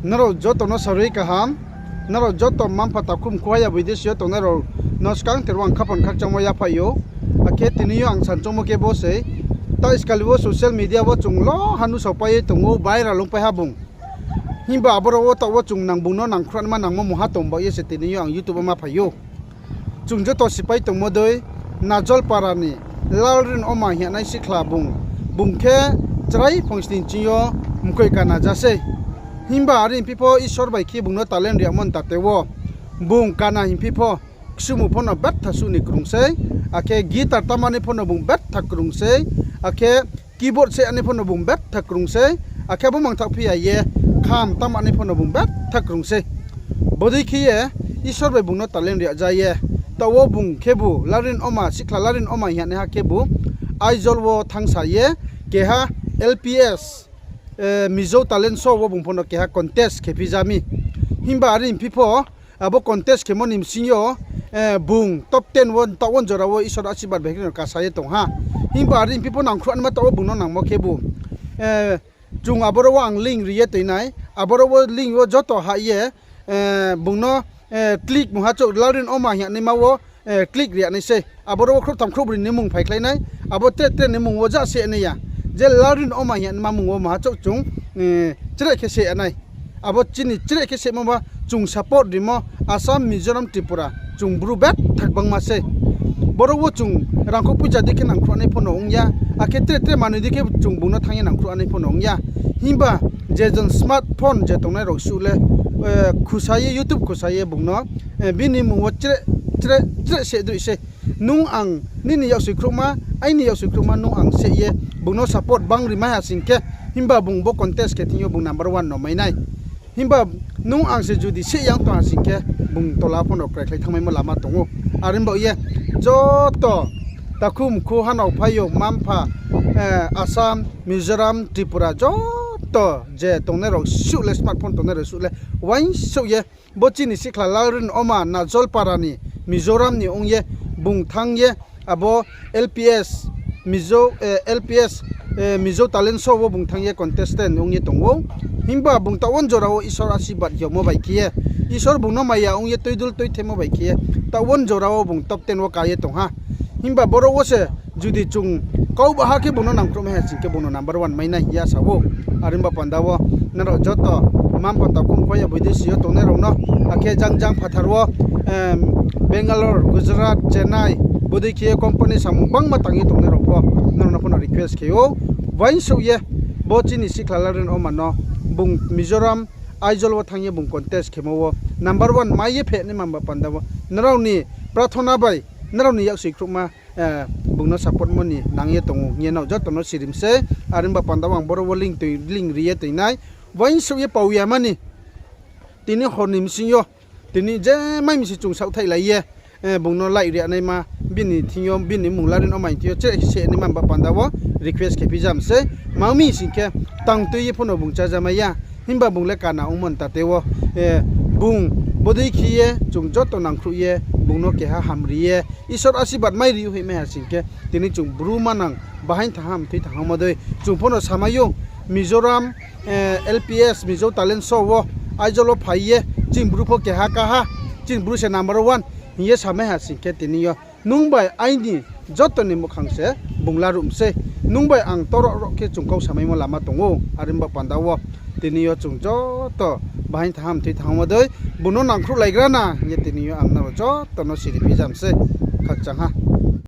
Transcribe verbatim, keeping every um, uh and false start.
Nrao joto no sarui kaham, nrao joto mma-mpha takhu mkhu haya boi desi yo tongnai rao no skang ther wo ang khaphang khakchangmo yaphaih ou. Akhe tini yo ang sanchoungmo khe bo sei, ta iskali wo social media wo chung lo ha nuhsao pai ye tong ou, viral ongpai ha bung. Himba aboro wo taoh wo chung nang bung no nangkhruh naima nangmo mungha tong baoh ye se tini yo ang YouTube wo ma phai ou. Chung joto sipai tongmo dei, Najolpara ni Lalrin Oma hing yagnai sikhla bung, bung khe chrai phongsni ching yo mkoih kana ja sei. Himba are hingphi pho Isor bai khe bung no talent ri yagmo ni tate wo, bung kana hingphi pho, ksumu pho no betha suh ni krung sei, akhe guitar tamani pho no bung betha krung sei, akhe keyboard se ani pho no bung betha krung sei, akhe abo mangthaoh phi ya ye kham tamani pho no bung betha krung sei. Bodei khe ye Isor bai bung no talent ri yag ja ye. Taoh wo bung khebu Lalrin Oma, sikhla Lalrin Oma hing yagnaiha khebu Aizawl wo thanngsa ye keha L P S, Mizo talent show wo bung pho no keha contest khe phi ja mi. Himba are hingphi pho, abo contest khemo ni bsing yo, bung top ten wo taoh wo jora wo Isor asirbad bai khe no kasa ye tong ha. Himba are hingphi pho nangkhruh naima taoh wo bung no nangmo khebu, chung aboro wo ang link ri ye toi nai, aboro wo link wo joto hah ye, bung no click mungha chouh Lalrin Oma hing yagnaima wo click ri yag nai sei. Aboro wo khrouhtham khrouhbroi ni mmung phaikhlai nai, abo tre tre ni mmung wo ja se nai ya. Je Lalrin Oma hing yagnaima mmung wo mungha chouh chung chreh khe se yag nai. Abo chini chreh khe semo ba chung support rimo Assam, Mizoram, Tripura, chung Bru betha gbangma sei. Boro wo chung rangkhouh poicha dei khe nangkhruh nai pho no ong ya, akhe tre tre manoi dei khe chung bung no thanng ye nangkhruh nai pho no ong ya. Himba je jon smartphone je tongnai rao suh le, khusa ye, YouTube khusa ye bung no, bini mmung wo chreh se droih sei. Nung ang, nini yaksoi khrouhma, aini yaksoi khrouhma, nung ang seh ye bung no support bang ri mai ha sing khe, himba bung bo contest khe thing yo bung number one no mai nai. Himba nung ang se judi seh yang tong ha sing khe, bung tola pho no kraikhlai thanngmaimo lama tong ou. Are baoh ye joto takhu mkhu hanao phaiyong mma-mpha, Assam, Mizoram, Tripura joto je tongnai rao suh le, smartphone tongnai rao suh le, uaingsouh ye bo chini sikhla Lalrin Oma Najolpara ni Mizoram ni ong ye bung thanng ye abo L P S, Mizo, L P S, Mizo talent show wo bung thanng ye contestant ong ye tong ou. Himba bung taoh wo jora wo Isor asirbad hingmo bai khe ye, Isor bung no maya ong ye tuidul tuithemo bai khe ye, taoh wo jora wo bung top ten wo ka ye tong ha. Himba boro wo se judi chung kau baha khe bung no nangkhruh mai ha sing khe bung no number one mai nai hing ye sa ou. Are himba panda wo nrao joto mma-mpha takhu mkhu haya boi desi yo tongnai rao no, akhe jang jang phathar wo, Bangalore, Gujarat, Chennai, bodei khe ye company samung gbangma tang ye tongnai rao pho, nrao no pho no request khe ou. Uaingsouh ye bo chini sikhla Lalrin Oma no bung Mizoram, Aizawl wo thanng ye bung contest khemo wo number one mai ye phainaima ba panda wo nrao ni prathona bai nrao ni yaksoi khrouhma bung no support mo ni nang ye tong ou hing ye nrao joto no sirim sei. Are himba panda wo ang boro wo link ri ye toi nai. Uaingsouh ye pau ya mani, tini hor ni bsing yo, tini je mai mi se chung saohthaihlai ye, bung no like ri yagnaima, bini thing yo, bini mmung Lalrin Oma ni thing yo chreh se naima ba panda wo request khe phi ja mi sei. Mang mi sing khe tang tui ye pho no bung chájamai ya, himba bung le kana ongmo ni tate wo, bung bodei khe ye chung joto nangkhruh ye bung no keha hamri ye Isor asirbad mai ri hoihmai ha sing khe, tini chung Bru manang bahaing thanngha mthoi thanngha mo dei chung pho no samai ou, Mizoram, L P S Mizo talent show wo Aizawl wo phai ye chini Bru pho keha kaha, chini Bru se number one hing ye samai ha sing khe tini yo nung bai aini joto ni muhkhang se bung laruh mi sei. Nung bai ang toro ro khe chung kau samaimo lama tong ou. Are himba panda wo tini yo chung joto bahaing thanngha mthoi thanngha mo dei bung no nangkhruhlaigra na hing ye tini yo ang nrao joto no siri phi ja mi sei. Khakchang ha.